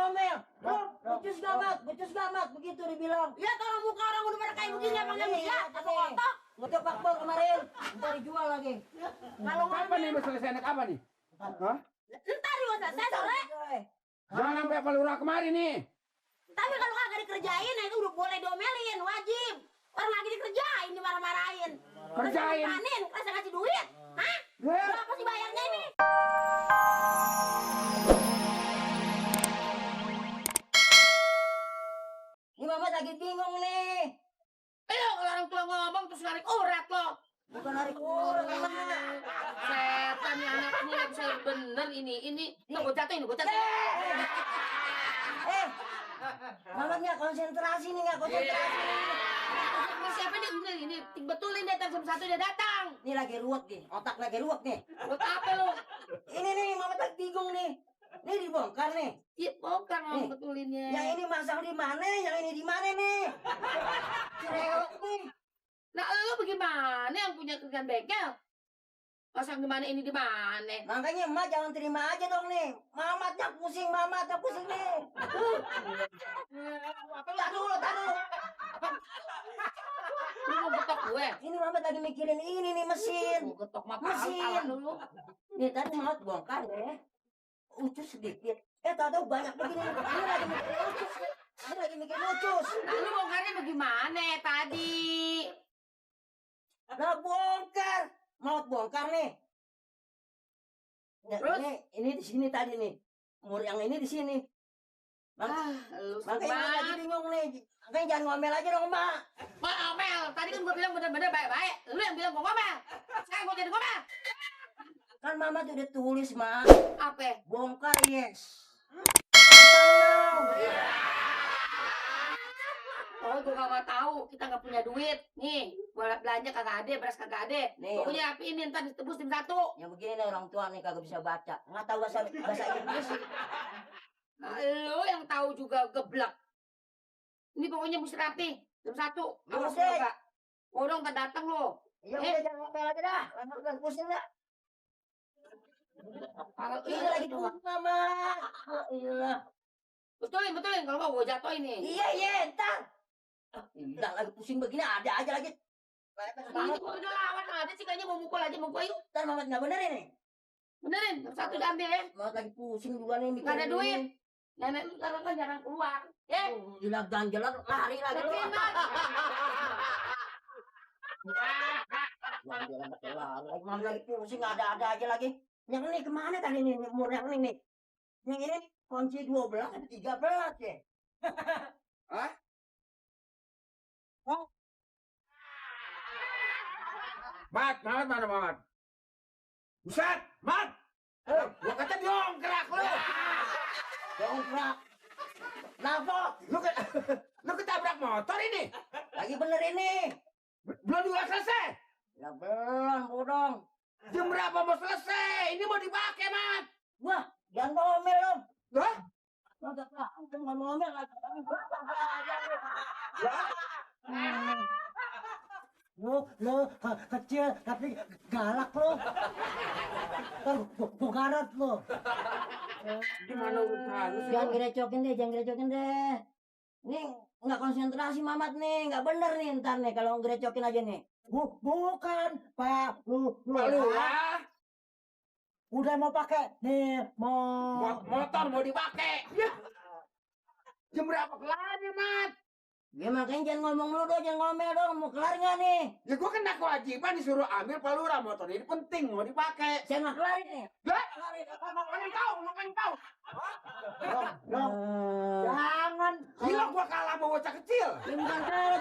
ngomel. Becus gamat, begitu dibilang. Lihat orang muka orang udah pada kayak begini apa nggak lihat? Apa kotor? Ngocok bakpol kemarin, ntar dijual lagi. Kalau Kapan nih selesai naik apa nih? Hah? ntar juga selesai sore. Jangan sampai pelurah kemari nih. Tapi kalau kagak dikerjain, nah itu udah boleh diomelin, wajib. Orang lagi dikerjain, dimarah-marahin. Kerjain. Panin, kasih ngasih duit. Hah? Berapa sih bayarnya ini? Ini Mamat lagi bingung nih. Lo kalau orang tua ngomong terus narik urat lo. Bukan narik urat, Mamat. Setan nih anak ini nggak bisa bener ini gue jatuhin, gue jatuhin. Mamat nggak konsentrasi nih, nggak konsentrasi. Siapa nih ini betulin deh, jam 1 dia datang. Ini lagi ruwet nih, otak lagi ruwet nih. Buat apa lo? Ini nih, Mamat lagi bingung nih. Ini dibongkar nih. Iya bongkar Nih. mau betulinnya. Yang ini masang di mana, yang ini di mana nih? Cerewet nih. Nah lo bagaimana yang punya kerjaan bengkel? Pasang di mana ini di mana? Makanya emak jangan terima aja dong nih. Mamatnya pusing nih. Tak dulu. Lu mau getok gue? Ini Mamat lagi mikirin ini nih mesin. Mau getok mah Mesin. pala dulu. Nih tadi Mamat bongkar deh. Ucus sedikit. Tahu banyak begini. Ini lagi mikirin ucus. Nah, lu bongkarnya bagaimana tadi? Nah bongkar. Mamat bongkar nih. Ya, Terus? ini di sini tadi nih. Mur yang ini di sini. Lu Makanya Mamat lagi sebat. bingung nih. Makanya jangan ngomel aja dong, Mak. Ngomel. Tadi kan gue bilang bener-bener baik-baik. Lu yang bilang gue ngomel. Sekarang gue jadi ngomel. Kan Mamat udah tulis, Mak. Apa? Bongkar, yes. Oh, gue gak mau tahu. Kita gak punya duit. Nih, buat belanja kagak ada, beras kagak ada. Nih. Pokoknya api ini ntar ditebus tim 1. Ya begini nih orang tua nih kagak bisa baca. Nggak tahu bahasa Inggris. Nah, lu yang tahu juga geblek. Ini pokoknya mesti rapi. Tim 1. Awas Oke. lu gak. Bodong ntar datang lo. Ya udah jangan ngomel aja dah. Lama pusing dah. Kalau Ini lagi tulis, Mama. Iya. betulin. Kalau mau gue jatuhin nih. Iya, entar. Enggak lagi pusing begini ada aja lagi. Ini gue udah lawan ada sih kayaknya mau mukul aja mau gue yuk. Ntar Mamat nggak bener ini. Benerin, tim 1 diambil ya. Mamat lagi pusing juga nih. Gak ada mikirin duit. ini. Nenek lu sekarang kan jarang keluar. Ya. Gila ganjelan lari lagi. Benerin, Mas. Ganjelan lari. Mamat lagi pusing ada aja lagi. Yang ini kemana tadi nih? Umur yang ini nih. Yang ini nih, kunci 12 ada 13 ya. Hah? Mat, mana Mat? Buset, Mat! Gua kata diongkrak lu. Dongkrak. Kenapa? Lu ketabrak motor ini. Lagi bener ini. Belum juga selesai. Ya belum, bodong. Jam berapa mau selesai? Ini mau dipakai, Mat. Wah, jangan ngomel dong. Hah? Jangan ngomel lagi. Lo kecil tapi galak lo. Kan bukarat lo. Gimana urusan lu sih? Jangan gerecokin deh. Ini nggak konsentrasi Mamat nih, nggak bener nih ntar nih kalau gerecokin aja nih. Bukan, Pak. Lu Pelurah, udah mau pakai nih, motor mau dipakai. Ya. Jam berapa kelarnya, Mat? Ya makanya jangan ngomong lu dong, jangan ngomel dong. Mau kelar nggak nih? Ya gua kena kewajiban disuruh ambil pelurah motor ini penting mau dipakai. Saya nggak kelar ini. Lah, ngapain tahu? Dong. Jangan. Gila gua kalah sama bocah kecil. Ya bukan salah,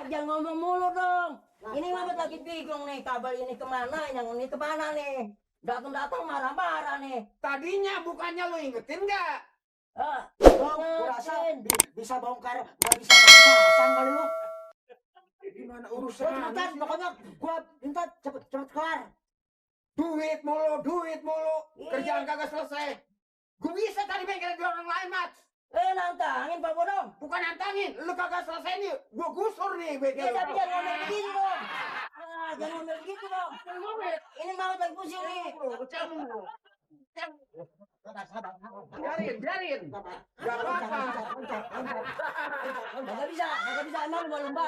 jangan ngomong mulu dong. Ini Mamat lagi bingung nih, kabel ini kemana, yang ini kemana nih. Datang marah-marah nih. Tadinya bukannya lu ingetin nggak? Dong, Kurasa bisa bongkar, nggak bisa pasang kali lu. Gimana Gua urusan? cepetan, pokoknya gua minta cepet kelar. Duit mulu. Iya. Kerjaan kagak selesai. Gua bisa tadi bengkel di orang lain, Mat. Nantangin Pak Bodong. Bukan nantangin, lu kagak selesai nih. Gua gusur nih bengkel. Ya tapi jangan ngomel begitu dong. Jangan ngomel begitu dong. Ini Mamat lagi pusing nih. Biarin. Gak apa-apa. Kagak bisa, emang lumba-lumba.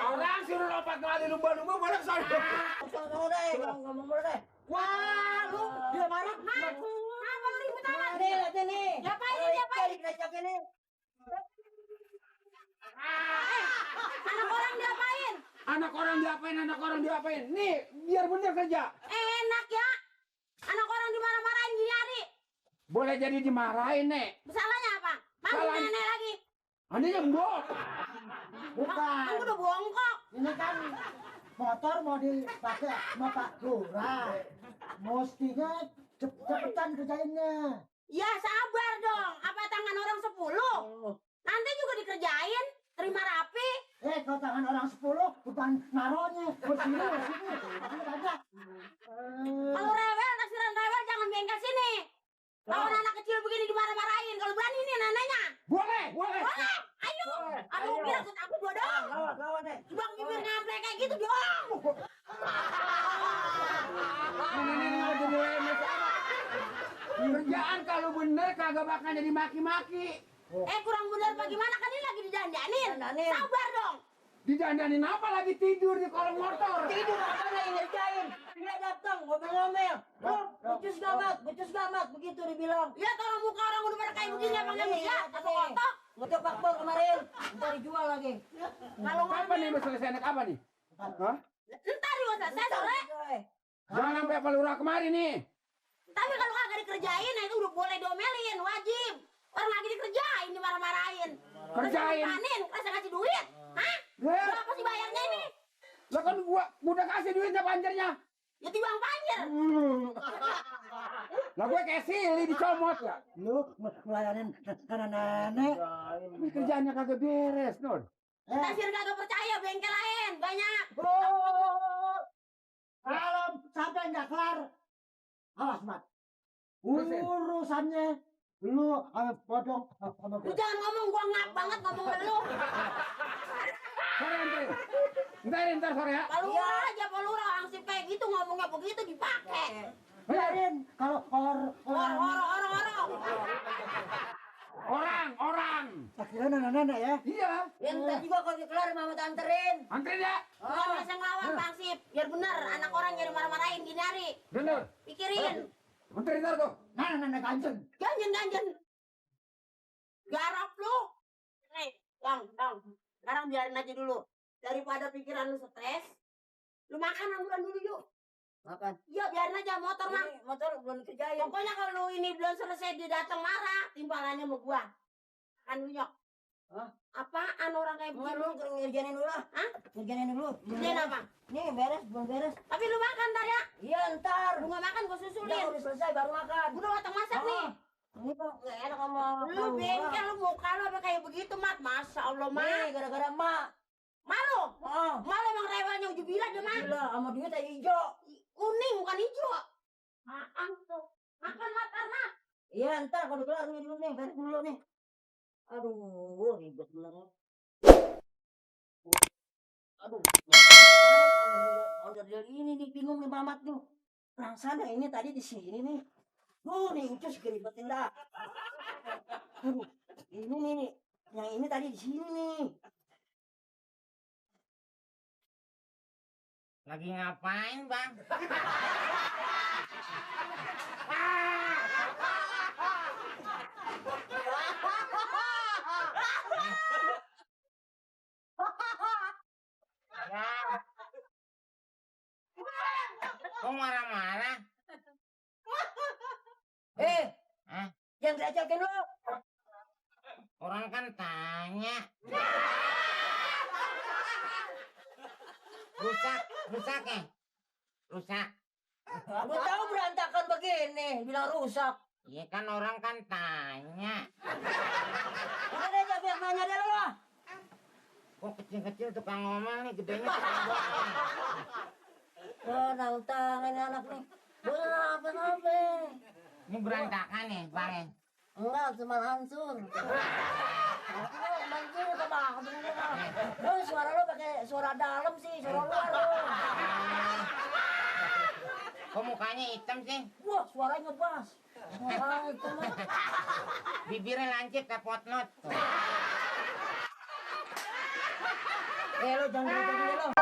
Orang suruh lompat kali lumba-lumba malah saya. Ngomong dulu deh. Wah, lu dia marah. Apa lu ribut amat? Nih, lihat nih. Diapain nih, diapain? Direcokin nih. Anak orang diapain? Anak orang diapain? Nih, biar bener saja. Enak ya. Anak orang dimarah-marahin gini hari. Boleh jadi dimarahin, Nek. Salahnya apa? Bangun Salahnya- nenek lagi. Ini nyembok. Bukan. Aku udah bongkok. Ini kan motor mau dipakai sama Pak Lurah. Mestinya cepetan kerjainnya. Ya sabar dong. Apa tangan orang 10? Nanti juga dikerjain. Terima rapi. Kalau tangan orang 10 bukan naronya. Bersini. Ada. Kalau rewel, taksiran rewel jangan bengkel sini. Lawan anak kecil begini dimarah-marahin. Kalau berani nih neneknya. Boleh. Boleh. Ayo. Aduh, kira aku dua dong. Lawan deh. Bang bibir ngamplek kayak gitu dong. Ini mau jadi lemes. Kerjaan kalau bener kagak bakal jadi maki-maki. Kurang bener bagaimana kan ini lagi didandanin. Dandanin. Sabar dong. Didandanin apa lagi tidur di kolong motor? Tidur apa lagi ngerjain? Dia datang ngomel-ngomel. Becus gamat, begitu dibilang. Ya kalau muka orang udah pada kayak begini abang nggak bisa. Apa kotok? Ngotok bakbor kemarin. Ntar dijual lagi. Kalau Kapan nih mau selesai naik apa nih? Hah? ntar juga selesai sore. Jangan sampai Pak Lurah kemari nih. Tapi kalau kagak dikerjain, nah itu udah boleh diomelin, wajib. Orang lagi dikerjain, dimarah-marahin. Kerjain. Panin, kasih ngasih duit. Hah? Ya, Berapa sih bayarnya ini? lah kan gua udah kasih duitnya panjernya. Ya timbang panjer. Lah gue kayak sili dicomot ya. Lu ngelayanin nenek. Ini kerjaannya kagak beres, Nur. Tasir kagak percaya, bengkel lain banyak. Kalau sampai nggak kelar, awas Mat. Urusannya lu potong sama Lu jangan ngomong, gua ngap banget ngomong sama lu. Sore ntar sore ya. Kalau aja pelura orang sih kayak gitu ngomongnya begitu dipakai. biarin kalau Orang. akhirnya nenek ya. Iya. Ya ntar juga kalau kelar mama anterin. Anterin ya. Bukan biasa ngelawan Bang Sip. Biar bener anak orang jadi marah-marahin gini hari. Bener. Pikirin. Anterin ntar tuh. Nenek ganjen. Ganjen. Garap lu. Nih, Bang. Sekarang biarin aja dulu. Daripada pikiran lu stres, lu makan ambulan dulu yuk. Makan. Iya, biarin aja motor mah. Ini motor belum kerjain. Pokoknya kalau lu ini belum selesai dia datang marah, timbalannya sama gua. Kan lu nyok. Hah? Apaan orang kayak Enggak begini? lu ngerjainin dulu lah. Hah? Ngerjainin dulu. Kerjain apa? Nih belum beres. Tapi lu makan ntar ya. Iya ntar. Lu nggak makan gua Udah susulin. udah selesai baru makan. Gua udah matang masak nih. Ini kok nggak enak sama Lu bengkel lu muka lu apa kayak begitu, Mat? Masya Allah, Mat. Nih gara-gara emak. Malu. Oh. Malu emang rewelnya ujubila aja, Mat. Gila sama duit aja hijau. Kuning bukan hijau. Makan tuh. Makan, Mat, karena. Iya ntar kalau kelar ini dulu nih, beres dulu nih. Aduh, ribet bener. Aduh. Order ini nih bingung nih Mamat tuh. Perasaan yang ini tadi di sini nih. Nih ucus keribetin dah. Aduh, ini nih. Yang ini tadi di sini nih. Lagi ngapain, Bang? Kok marah-marah? Hah? Jangan diajakin lu. Orang kan tanya. Rusak ya? Rusak. Lu tahu berantakan begini, bilang rusak. Iya kan orang kan tanya. Udah deh, jangan biar nanya deh lu. Kok kecil-kecil tukang ngomel nih, gedenya tukang bohong. Oh, nantang ini anak nih. Apa-apa. Ini berantakan nih, Bang. Ya? Enggak, cuma hancur. Hancur sama lu suara lu pakai suara dalam sih, suara luar lu. Kok mukanya hitam sih? Wah, suaranya ngebas. Wah, itu mah. Bibirnya lancip kayak potnot. Lo jangan gitu lo.